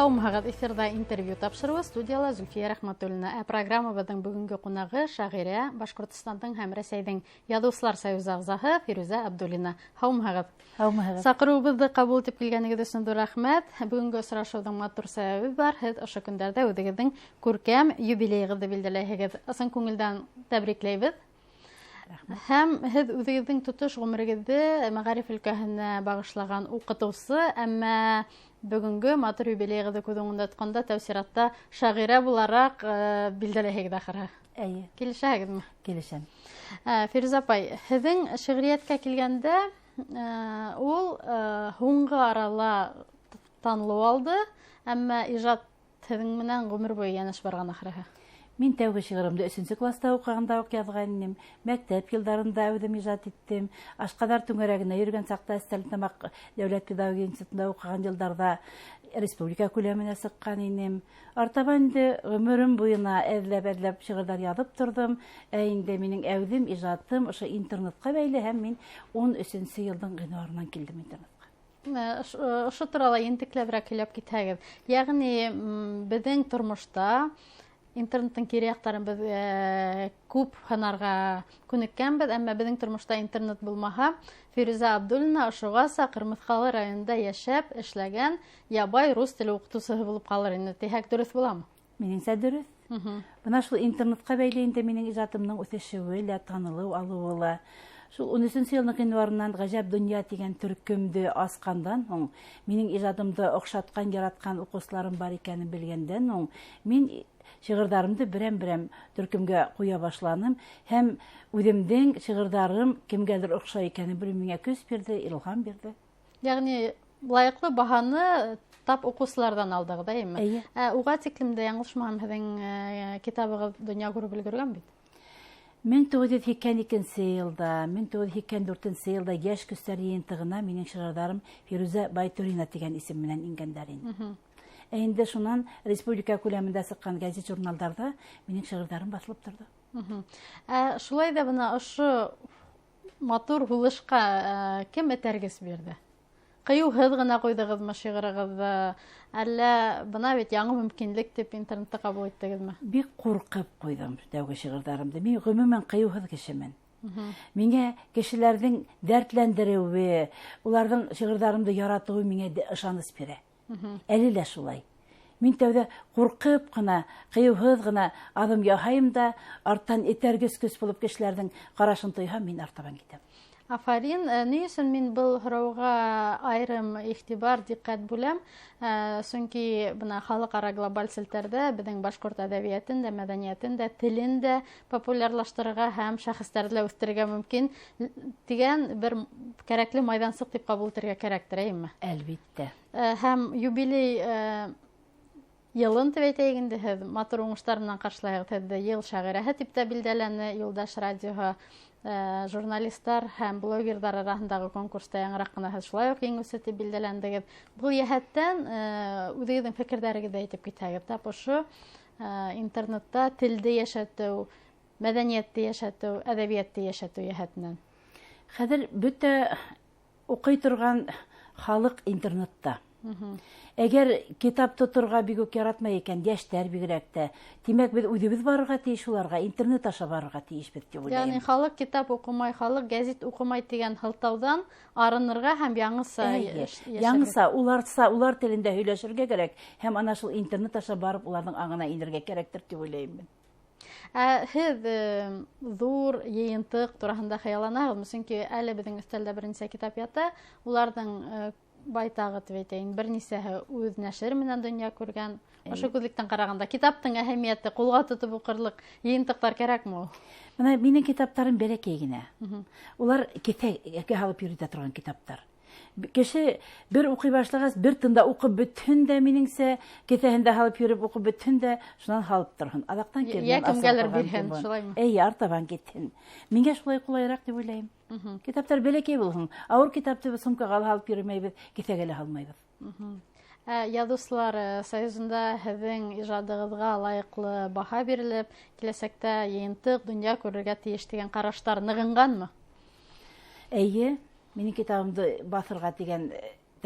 Һаумыһығыҙ, эфирҙа интервью тапшырыуы, студияла Зөлфиә Рәхмәтуллина. Ә программабыҙҙың бөгөнгө ҡунағы шағирә, Башҡортостандың һәм Рәсәйҙең Яҙыусылар союзы ағзаһы Фирүзә Абдуллина. Һаумыһығыҙ. Һаумыһығыҙ. Саҡырыуыбыҙҙы ҡабул итеп килгәнегеҙ өсөн ҙур рәхмәт. Бөгөнгө осрашыуҙың матур сәбәбе бар. Һеҙ ошо көндәрҙә үҙегеҙҙең күркәм юбилейығыҙҙы билдәләйһегеҙ. Ысын күңелдән тәбрикләйбеҙ. Рәхмәт. Һәм һеҙ үҙегеҙҙең тотош ғүмерегеҙҙе мәғариф өлкәһенә бағышлаған уҡытыусы, әммә бөгөнгө матур юбилейығыҙҙы күҙ уңында тотҡанда тәү сиратта шағирә булараҡ билдәләйһегеҙ ахырыһы. Эйе. Килешәһегеҙме? Килешәм. Фирүзә апай, һеҙҙең шиғриәткә килгәндә, ул һуңғы арала танылыу алды, әммә ижад һеҙҙең менән ғүмер буйы йәнәш барған ахырыһы. Мин тәүге шиғырымды өсөнсө класта уҡығанда уҡ яҙған инем. Мәктәп йылдарында үҙем ижад иттем. Ашҡаҙар түңәрәгенә йөрөгән саҡта Стәрлетамаҡ дәүләт педагогия институтында уҡыған йылдарҙа республика күләменә сыҡҡан инем. Артабан инде ғүмерем буйына әҙләп-әҙләп шиғырҙар яҙып торҙом. Ә инде минең әүҙем ижадым ошо интернетҡа бәйле, һәм мин 13-нсе йылдың ғинуарынан килдем интернетҡа. Ошо турала ентекләберәк һөйләп китһәгеҙ. Йәғни, беҙҙең тормошта интернеттың кире яҡтарын беҙ күп һынарға күнеккәнбеҙ, әммә беҙҙең тормошта интернет булмаһа, Фирүзә Абдуллина ошоғаса Ҡырмыҫҡалы районында йәшәп эшләгән ябай рус теле уҡытыусыһы булып ҡалыр ине тиһәк, дөрөҫ буламы? Минеңсә, дөрөҫ. Бына шул интернетҡа бәйле инде минең ижадымдың үҫешеүе лә, танылыу алыуы ла. Шул 13-нсе йылдың ғинуарынан Ғәжәп донъя тигән төркөмдө асҡандан һуң, минең ижадымды оҡшатҡан, яратҡан уҡыусыларым бар икәнен белгәндән һуң, мин шиғырҙарымды берәм-берәм төркөмгә ҡуя башланым һәм үҙемдең шиғырҙарым кемгәлер оҡшай икәнен белеү миңә көс бирҙе, илһам бирҙе. Йәғни лайыҡлы баһаны тап уҡыусыларҙан алдығыҙ, әйеме? Эйе. Уға тиклем дә яңылышмаһам, һеҙҙең китабығыҙ донъя күреп өлгөргән бит. 1982 йылда, 1984 йылда Йәш көстәр йыйынтығына минең шиғырҙарым Фирүзә Байтурина тигән исем менән ингәндәр инде. Ә инде шунан республика күләмендә сыҡҡан гәзит-журналдарҙа минең шиғырҙарым баҫылып торҙо. Ә шулай ҙа бына ошо матур һулышҡа кем этәргес бирҙе? Ҡыйыуһыҙ ғына ҡуйҙығыҙмы шиғырығыҙҙы, әллә бына бит яңы мөмкинлек тип интернетта ҡабул иттегеҙме? Бик ҡурҡып ҡуйҙым тәүге шиғырҙарымды. Мин ғөмүмән ҡыйыуһыҙ кешемен. Миңә кешеләрҙең дәртләндереүе, уларҙың шиғырҙарымды яратыуы миңә ышаныс бирә. Әле лә шулай. Мин тәүҙә ҡурҡып ҡына, ҡыйыуһыҙ ғына аҙым яһайым да, арттан этәргес көс булып кешеләрҙең ҡарашын тойһам, мин артабан китәм. Афарин. Ни өсөн мин был һорауға айырым иғтибар, диҡҡәт бүләм? Сөнки бына халыҡ-ара глобаль селтәрҙә беҙҙең башҡорт әҙәбиәтен дә, мәҙәниәтен дә, телен дә популярлаштырырға һәм шәхестәрҙе лә үҫтерергә мөмкин тигән бер кәрәкле майҙансыҡ тип ҡабул итергә кәрәктер, әйеме? Әлбиттә. Һәм юбилей йылын тип әйтәйек инде, һеҙ матур уңыштар менән ҡаршылайһығыҙ. Һеҙҙе йыл шағирәһе тип тә билдәләне Юлдаш радиоһы, журналистар һәм блогерҙар араһындағы конкурста яңыраҡ ҡына һеҙ шулай уҡ еңеүсе тип билдәләндегеҙ. Был йәһәттән үҙегеҙҙең фекерҙәрегеҙҙе әйтеп китһәгеҙ, тап ошо интернетта телде йәшәтеү, мәҙәниәтте йәшәтеү, әҙәбиәтте йәшәтеү йәһәтенән. Хәҙер бөтә уҡый торған халыҡ интернетта. Әгәр китап тоторға бик үк яратмай икән, йәштәр бигерәк тә, тимәк, беҙ үҙебеҙ барырға тейеш уларға, интернет аша барырға тейешбеҙ тип уйлайым. Йәғни халыҡ китап уҡымай, халыҡ гәзит уҡымай тигән һылтауҙан арынырға һәм яңыса Эйе, йәшәргә. яңыса, уларса, улар телендә һөйләшергә кәрәк һәм ана шул интернет аша барып уларҙың аңына инергә кәрәктер тип уйлайым мин. Ә һеҙ ҙур йыйынтыҡ тураһында хыялланаһығыҙмы? Сөнки әле беҙҙең өҫтәлдә бер нисә китап ята, уларҙың байтағы тип әйтәйем, бер нисәһе үҙ нәшер менән донъя күргән. Ошо күҙлектән ҡарағанда китаптың әһәмиәте, ҡулға тотоп уҡырлыҡ йыйынтыҡтар кәрәкме ул? Бына минең китаптарым бәләкәй генә. Улар киҫәгә һалып йөрөтә торған китаптар. Кеше бер уҡый башлағас, бер тында уҡып бөтһөн дә, минеңсә, кеҫәһендә һалып йөрөп уҡып бөтһөн дә, шунан һалып торһон. Аҙаҡтан килгән Йә кемгәлер асылған бирһен, кем шулаймы? Эйе, артабан китһен. Миңә шулай ҡулайыраҡ тип уйлайым. Китаптар бәләкәй булһын. Ауыр китапты беҙ сумкаға ла һалып йөрөмәйбеҙ, кеҫәгә лә һалмайбыҙ. Яҙыусылар союзында һеҙҙең ижадығыҙға лайыҡлы баһа бирелеп, киләсәктә йыйынтыҡ донъя күрергә тейеш тигән ҡараштар нығынғанмы? Эйе, минең китабымды баҫырға тигән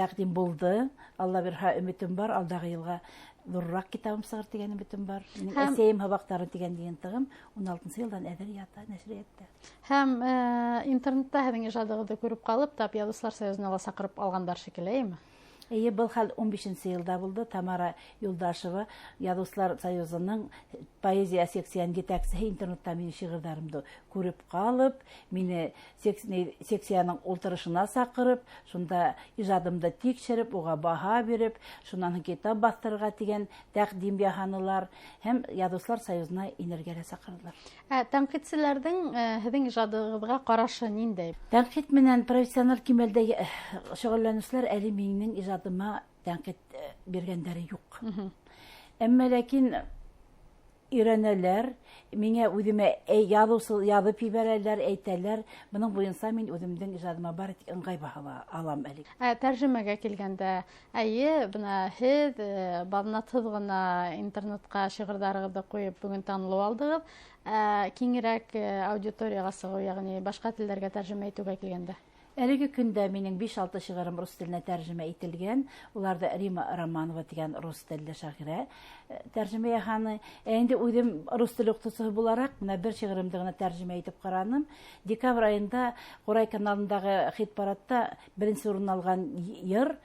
тәҡдим булды. Алла бирһә, өмөтөм бар, алдағы йылға ҙурыраҡ китабым сығыр тигән өмөтөм бар. Минең әсәйем һабаҡтары тигән йыйынтығым 16 йылдан әҙер ята нәшриәттә. Һәм интернетта һеҙҙең ижадығыҙҙы күреп ҡалып, тап Яҙыусылар союзына ла саҡырып алғандар шикелле, эйме? Эйе, был хәл 15 йылда булды. Тамара Юлдашева, Яҙыусылар союзының поэзия секцияһының етәксеһе, интернетта минең шиғырҙарымды күреп ҡалып, мине секцияның ултырышына саҡырып, шунда ижадымды тикшереп, уға баһа биреп, шунан һуң китап баҫтырырға тигән тәҡдим яһанылар һәм Яҙыусылар союзына инергә лә саҡырҙылар. Тәнҡитселәрҙең һеҙҙең ижадығыҙға ҡарашы ниндәй? Тәнҡит менән профессиональ кимәлдә шөғөлләнеүселәр әле минең ижадыма тәнҡит биргәндәре юҡ. Әммә ләкин өйрәнәләр, миңә үҙемә яҙып ебәрәләр, әйтәләр. Бының буйынса мин үҙемдең ижадыма бары тик ыңғай баһа алам әле. Тәржемәгә килгәндә, әйе, бына һеҙ баҙнатһыҙ ғына интернетҡа шиғырҙарығыҙҙы ҡуйып бөгөн танылыу алдығыҙ. Киңерәк аудиторияға сығыу, йәғни башҡа телдәргә тәржемә итеүгә килгәндә. Әлеге көндә минең 5-6 шиғырым рус теленә тәржемә ителгән. Уларҙы Рима Романова тигән рус телле шағирә тәржемә яһаны. Инде үҙем рус теле уҡытыусыһы булараҡ, бына бер шиғырымды ғына тәржемә итеп ҡараным. Декабрь айында Ҡурай каналындағы хит-парадта беренсе урын алған йыр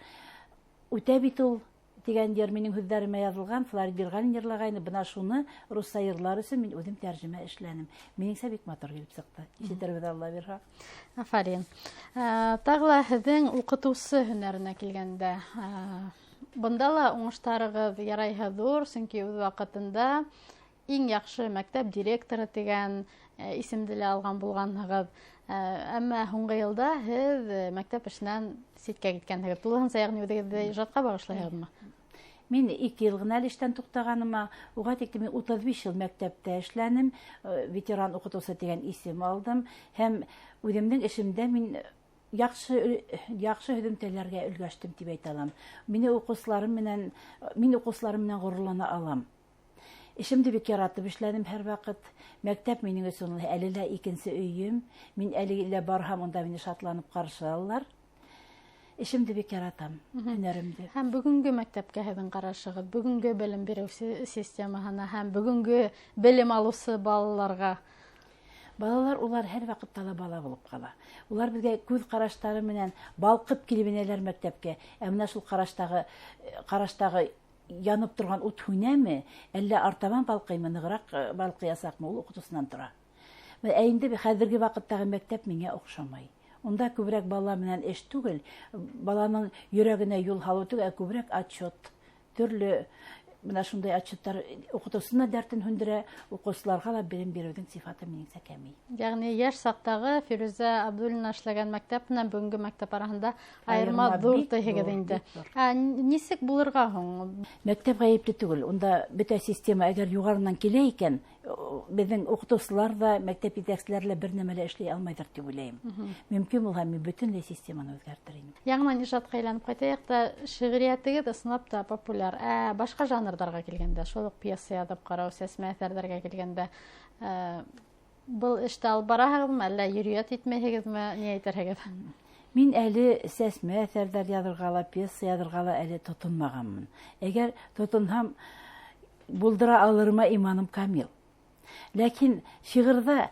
Үтә бит ул тигән йыр минең һүҙҙәремә яҙылған, Флорид Бирғәлин йырлағайны. Бына шуны русса йырлар өсөн мин үҙем тәржемә эшләнем. Минеңсә бик матур килеп сыҡты. Ишетербеҙ, Алла бирһә. Афарин. Тағы ла һеҙҙең уҡытыусы һөнәренә килгәндә, бында ла уңыштарығыҙ ярайһы ҙур, сөнки үҙ ваҡытында иң яҡшы мәктәп директоры тигән исемде лә алған булғанһығыҙ. Әммә һуңғы йылда һеҙ мәктәп эшенән ситкә киткәнһегеҙ. Тулыһынса, йәғни үҙегеҙҙе ижадҡа бағышлайһығыҙмы? Мин 2 йыл ғына әле эштән туҡтағаныма, уға тиклем мин 35 йыл мәктәптә эшләнем, ветеран уҡытыусы тигән исем алдым һәм үҙемдең эшемдә мин яҡшы һөҙөмтәләргә өлгәштем тип әйтә алам. Мин уҡыусыларым менән ғорурлана алам. Эшемде бик яратып эшләнем һәр ваҡыт. Мәктәп минең өсөн әле лә икенсе өйөм. Мин әле лә барһам, унда мине шатланып ҡаршы алалар. Эшемде бик яратам, һөнәремде. Һәм бөгөнгө мәктәпкә һеҙҙең ҡарашығыҙ, бөгөнгө белем биреү системаһына һәм бөгөнгө белем алыусы балаларға? Балалар улар һәр ваҡытта ла бала булып ҡала. Улар беҙгә күҙ ҡараштары менән балҡып килеп инәләр мәктәпкә. Ә менә шул ҡараштағы янып торған ут һүнәме, әллә артабан балҡыймы, нығыраҡ балҡыясаҡмы, ул уҡытыусынан тора. Ә инде хәҙерге ваҡыттағы мәктәп миңә оҡшамай. Унда күберәк бала менән эш түгел, баланың йөрәгенә юл һалыу түгел, ә күберәк отчет, төрлө бына шундай отчеттар уҡытыусының дәртен һүндерә, уҡыусыларға ла белем биреүҙең сифаты минеңсә кәмей. Йәғни йәш саҡтағы Фирүзә Абдуллина эшләгән мәктәп менән бөгөнгө мәктәп араһында айырма Айырма ҙур бик тиһегеҙ ҙур, инде. бик ҙур. Ә нисек булырға һуң? Мәктәп ғәйепле түгел. Унда бөтә система әгәр юғарынан килә икән, беҙҙең уҡытыусылар ҙа, мәктәп етәкселәре лә бер нәмә лә эшләй алмайҙар тип уйлайым. Мөмкин булһа, мин бөтөнләй системаны үҙгәртер инем. Яңынан ижадҡа әйләнеп ҡайтайыҡ та, шиғриәтегеҙ ысынлап та популяр. Ә башҡа жанрҙарға килгәндә, шул уҡ пьеса яҙып ҡарау, сәсмә әҫәрҙәргә килгәндә, был эште алып бараһығыҙмы, әллә йөрөйәт итмәйһегеҙме, ни әйтерһегеҙ? Мин әле сәсмә әҫәрҙәр яҙырға ла, пьеса яҙырға ла әле тотонмағанмын. Әгәр тотонһам, булдыра алырыма иманым камил. Ләкин шиғырҙа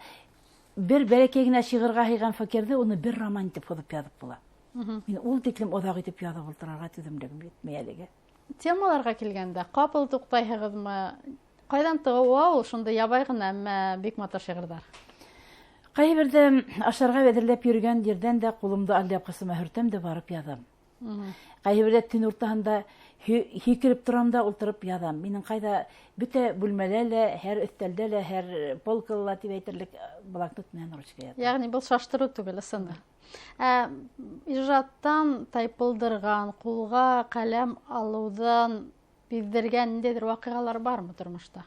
бер бәләкәй генә шиғырға һыйған фекерҙе уны бер роман итеп һуҙып яҙып була. Мин ул тиклем оҙаҡ итеп яҙып ултырырға түҙемлегем етмәй әлегә. Темаларға килгәндә, ҡапыл туҡтайһығыҙмы? Ҡайҙан тыуа ул шундай ябай ғына, әммә бик матур шиғырҙар? Ҡайһы берҙә ашарға әҙерләп йөрөгән ерҙән дә ҡулымды алъяпҡысыма һөртәм дә барып яҙам. Ҡайһы берҙә төн уртаһында һикереп торам да ултырып яҙам. Минең ҡайҙа бөтә бүлмәлә лә, һәр өҫтәлдә лә, һәр полкала ла тип әйтерлек блокнот менән ручка ятам. Йәғни был шаштырыу түгел, ысыны. Ижадтан тайпылдырған, ҡулға ҡәләм алыуҙан биҙҙергән ниндәйҙер ваҡиғалар бармы тормошта?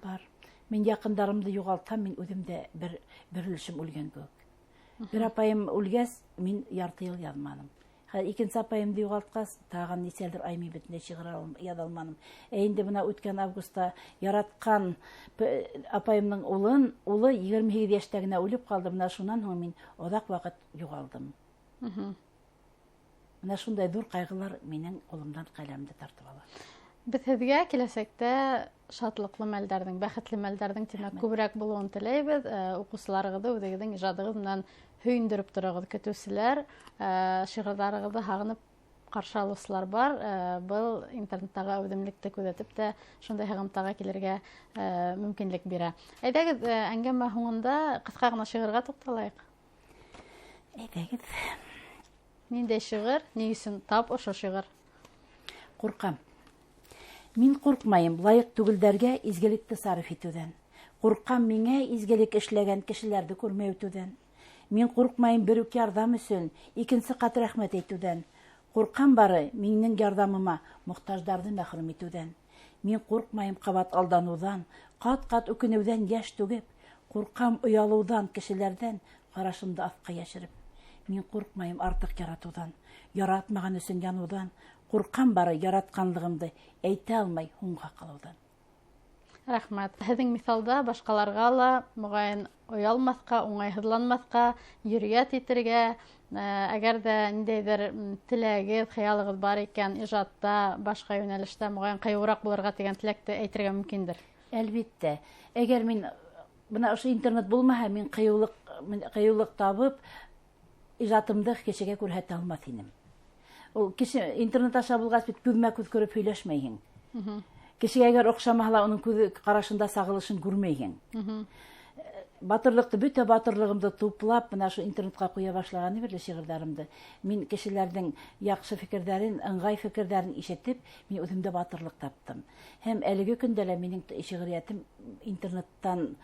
Бар. Мин яҡындарымды юғалтһам, мин үҙем дә бер өлөшөм үлгән кеүек. Бер апайым үлгәс, мин ярты йыл яҙманым. Хәҙер икенсе апайымды юғалтҡас, тағын нисәлер ай мин бөтөнләй шиғыр яҙа алманым. Ә инде бына үткән августта яратҡан апайымдың улы егерме һигеҙ йәштә генә үлеп ҡалды. Бына шунан һуң мин оҙаҡ ваҡыт юғалдым. Бына шундай ҙур ҡайғылар минең ҡулымдан ҡәләмде тартып ала. Беҙ һеҙгә киләсәктә шатлыҡлы мәлдәрҙең, бәхетле мәлдәрҙең тимәк күберәк булыуын теләйбеҙ. Уҡыусыларығыҙҙы үҙегеҙҙең ижадығыҙ менән һөйөндөрөп тороғоҙ. Көтөүселәр, шиғырҙарығыҙҙы һағынып ҡаршы алыусылар бар. Был интернеттағы әүҙемлекте күҙәтеп тә шундай һығымтаға килергә мөмкинлек бирә. Әйҙәгеҙ, әңгәмә һуңында ҡыҫҡа ғына шиғырға туҡталайыҡ. Әйҙәгеҙ. Ниндәй шиғыр? Ни өсөн тап ошо шиғыр? Ҡурҡам. Мин ҡурҡмайым лайыҡ түгелдәргә изгелекте сарыф итеүҙән. Ҡурҡам миңә изгелек эшләгән кешеләрҙе күрмәй үтеүҙән. Мин ҡурҡмайым бер үк ярҙам өсөн икенсе ҡат рәхмәт әйтеүҙән. Ҡурҡам бары минең ярҙамыма мохтаждарҙы мәхрүм итеүҙән. Мин ҡурҡмайым ҡабат алданыуҙан, ҡат-ҡат үкенеүҙән йәш түгеп, ҡурҡам оялыуҙан кешеләрҙән ҡарашымды аҫҡа йәшереп. Мин ҡурҡмайым артыҡ яратыуҙан, яратмаған өсөн яныуҙан, ҡурҡам бары яратҡанлығымды әйтә алмай һуңға ҡалыуҙан. Рәхмәт. Һеҙҙең миҫалда башҡаларға ла моғайын оялмаҫҡа, уңайһыҙланмаҫҡа, йөрйәт итергә, әгәр ҙә ниндәйҙер теләгегеҙ, хыялығыҙ бар икән, ижадта, башҡа йүнәлештә моғайын ҡыйыуыраҡ булырға тигән теләкте әйтергә мөмкиндер. Әлбиттә. Әгәр мин бына ошо интернет булмаһа, мин ҡыйыулыҡ табып ижадымды кешегә күрһәтә алмаҫ инем. Ул кеше интернет аша булғас бит күҙмә күҙ күреп һөйләшмәйһең. Кешегә әгәр оҡшамаһа ла уның күҙе ҡарашында сағылышын күрмәйһең. Батырлыҡты, бөтә батырлығымды туплап, бына ошо интернетҡа ҡуя башлағаны бирле шиғырҙарымды, мин кешеләрҙең яҡшы фекерҙәрен, ыңғай фекерҙәрен ишетеп, мин үҙемдә батырлыҡ таптым. Һәм әлеге көндә лә минең шиғриәтем интернеттан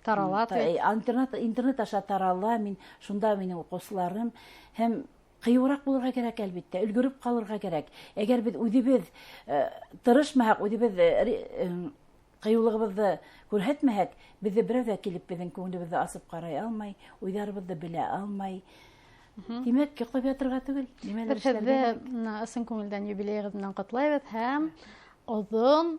тарала. Интернет аша тарала, мин шунда минең уҡыусыларым һәм ҡыйыуыраҡ булырға кәрәк, әлбиттә, өлгөрөп ҡалырға кәрәк. Әгәр беҙ үҙебеҙ тырышмаһаҡ, үҙебеҙ ҡыйыулығыбыҙҙы күрһәтмәһәк, беҙҙе берәү ҙә килеп беҙҙең күңелебеҙҙе асып ҡарай алмай, уйҙарыбыҙҙы белә алмай. Тимәк, йоҡлап ятырға түгел, нимәлер эшләргә кәрәк. Һеҙҙе ысын күңелдән юбилейығыҙ менән ҡотлайбыҙ һәм оҙон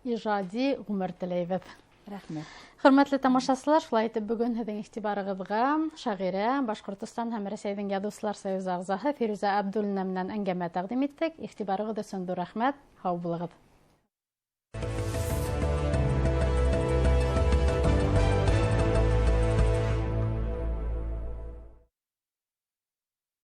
ижади ғүмер теләйбеҙ. Рәхмәт. Хөрмәтле тамашасылар, шулай итеп бөгөн һеҙҙең иғтибарығыҙға шағирә, Башҡортостан һәм Рәсәйҙең Яҙыусылар союзы ағзаһы Фирүзә Абдуллина менән әңгәмә тәҡдим иттек. Иғтибарығыҙ өсөн ҙур рәхмәт. Һау булығыҙ.